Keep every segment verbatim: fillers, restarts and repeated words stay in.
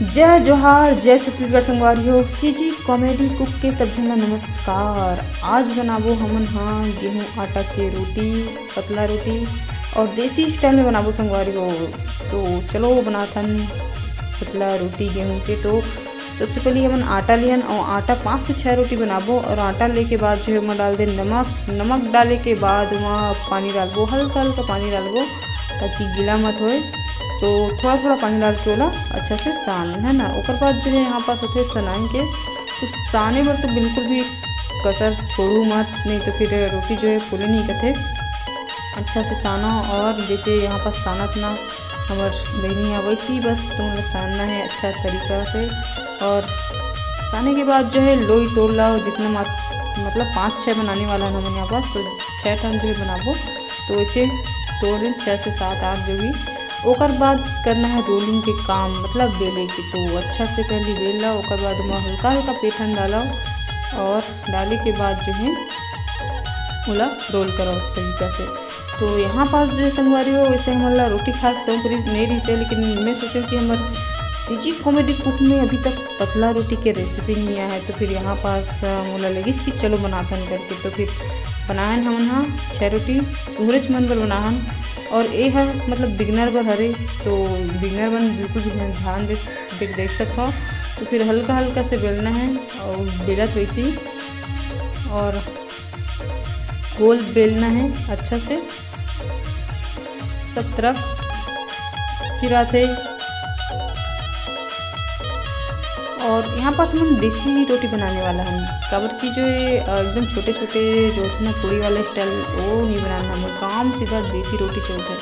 जय जोहार, जय छत्तीसगढ़ संगवारी हो। सीजी कॉमेडी कुक के सब झन ला नमस्कार। आज बनाबो हमन हा गेहूं आटा के रोटी, पतला रोटी, और देसी स्टाइल में बनाबो संगवारी हो। तो चलो बनाथन पतला रोटी गेहूं के। तो सबसे पहले हमन आटा लिहन और आटा पाँच से छः रोटी बनाबो। और आटा लेके बाद जो है ओमा डाल दे नमक। नमक डाले के बाद ओमा पानी डालबो, हल्का हल्का पानी डालबो ताकि गीला मत होए। तो थोड़ा थोड़ा पानी डाल के ओला अच्छा से सान, है ना। ओकर बाद जो है यहाँ पास होथे सनाई के। तो साने बर तो बिल्कुल भी कसर छोड़ू मत, नहीं तो फिर रोटी जो है फूले नहीं कथे। अच्छा से सानो, और जैसे यहाँ पास सानत ना हमर बहिनी है, वैसे ही बस तुम लोग सानना है अच्छा तरीका से। और साने के बाद जो है लोई तोड़ लाओ, जितना मात-, मतलब पाँच छः बनाने वाला है हमन यहाँ पास, तो छः ठन जो है बनाबो। तो इसे तोड़ लें, छः से सात आठ जो भी। ओकर बाद करना है रोलिंग के काम, मतलब बेले के। तो अच्छा से पहले बेल ला, ओकर बाद ओमा हल्का हल्का पेथन डालो, और डाले के बाद जो है ओला रोल करो तरीका से। तो यहाँ पास जो है संगवारी हो, वैसे हमन ला रोटी खाए के शौक रही, नहीं रही से, लेकिन मैं सोचें कि हमर सीजी कॉमेडी कुक में अभी तक पतला रोटी के रेसिपी नहीं आया है, तो फिर यहाँ पास, अ, मोला लगिस कि चलो बनाथन करके। तो फिर बनाहन हमन हा छः रोटी, उहरेच मन बर बनाहन। और ए ह मतलब बिगनर बर हरे, तो बिगनर मन बिल्कुल भी ध्यान दे, देख, देख सकत हो। तो फिर हल्का हल्का से बेलना है और बेलत वैसे ही, और गोल बेलना है अच्छा से सब तरफ। फिर आथे, और यहाँ पास हमन देसी रोटी बनाने वाला हन, काबर कि जो ये, अ, एकदम छोटे छोटे जो होथे ना पूड़ी वाला स्टाइल, वो नहीं बनाना हमन। काम सीधा देसी रोटी चलथे।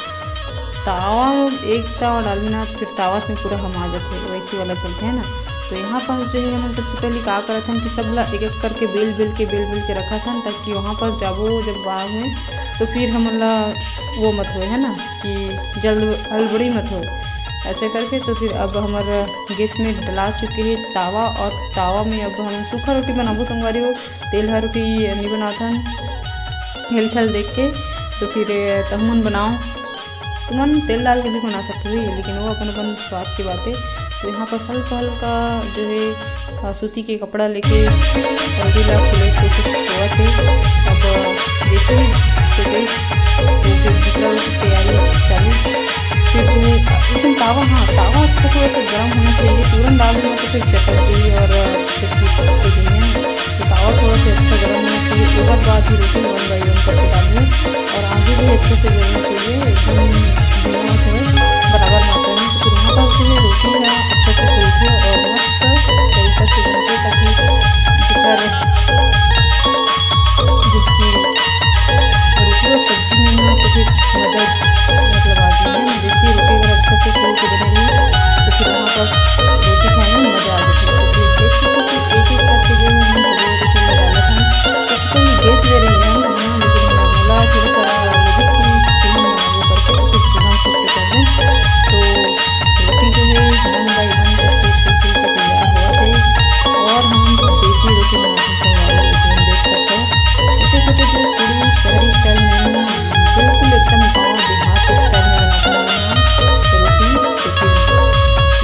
तावा, एक तावा डालबे ना, फिर तावा में पूरा हमा जाथे, वैसी वाला चलथे, है ना। तो यहाँ पास जो है हमन सबसे पहले का करत हन कि सब ला एक एक करके बेल बेल के, बेल बेल के रखत हन, ताकि वहाँ पास जाबो जब बाग में, तो फिर हमन ला वो मत होए, है ना, कि जल्द हड़बड़ी मत होए। ऐसे करके तो फिर अब हमर गैस में डला चुके हैं तावा, और तावा में अब हम सूखा रोटी बनाबो संगवारी हो। तेल हर रोटी नहीं बनाथन, हेल्थ हेल्थ देख के। तो फिर तहमन बनाओ, तुमन तेल डाल के भी बना सकते हो, लेकिन वो अपन अपन स्वाद की बात है। तो यहाँ पर हल्का हल्का जो है, अ, सूती के कपड़ा लेके रोटी ला फूले के कोशिश होवत हे। अब जैसे ही सेकइस, तो फिर दूसरा रोटी तैयारी चालू। फिर जो है, लेकिन तावा, हाँ, तावा अच्छा थोड़ा सा गर्म होना चाहिए। तुरंत डाल देना तो फिर चटक जाई और फिर टूट जाई। तो तावा थोड़ा सा अच्छा गर्म होना चाहिए। ओकर बाद ही रोटी वन बाई वन करके डालबो और आगी भी अच्छे से जलना चाहिए, एकदम धीमा होए, बराबर मात्रा में। तो फिर यहाँ पास जो है रोटी है अच्छा से फूलथे और मस्त तरीका से बनथे, ताकि जेकर जिसकी रोटी और सब्जी में ना तो फिर मजा मतलब आ जाए, है ना। देसी रोटी अगर अच्छा से फूल के बने रही तो फिर वहाँ पास रोटी खाने में मजा आ जाती है। तो फिर देख सकते हो कि एक एक करके जो है हम सभी रोटी में डालत हैं। सबसे पहले गैस ले रही है हम, हाँ, लेकिन मोला थोड़ा सा लगिस कि चूल्हा में वो करके तो फिर चूल्हा में शिफ्ट कर दें। तो रोटी जो है वन बाई वन करके फूल फूल के तैयार हुआ थे। और हम देसी रोटी बनाते हैं, संगवारी रोटी हम देख सकते हैं। छोटे छोटे जो पूरी शहरी स्टाइल में बिल्कुल एकदम गाँव देहात स्टाइल में बनाते हैं रोटी। तो फिर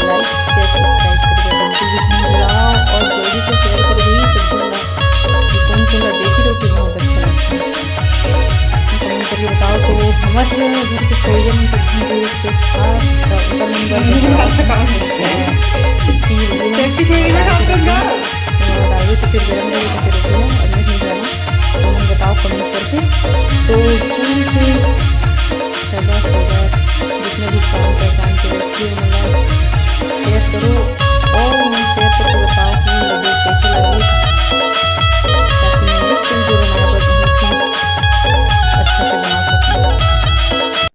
लाइक, शेयर, सब्सक्राइब करके बिल्कुल भी नहीं भुलाओ और जल्दी से शेयर कर दो सब जन ला कि कौन कौन ला देसी रोटी बहुत अच्छा लगता है। कमेंट करके बताओ। तो हमारे घर के कोई जन सब जन को एक था, तो उनका नंबर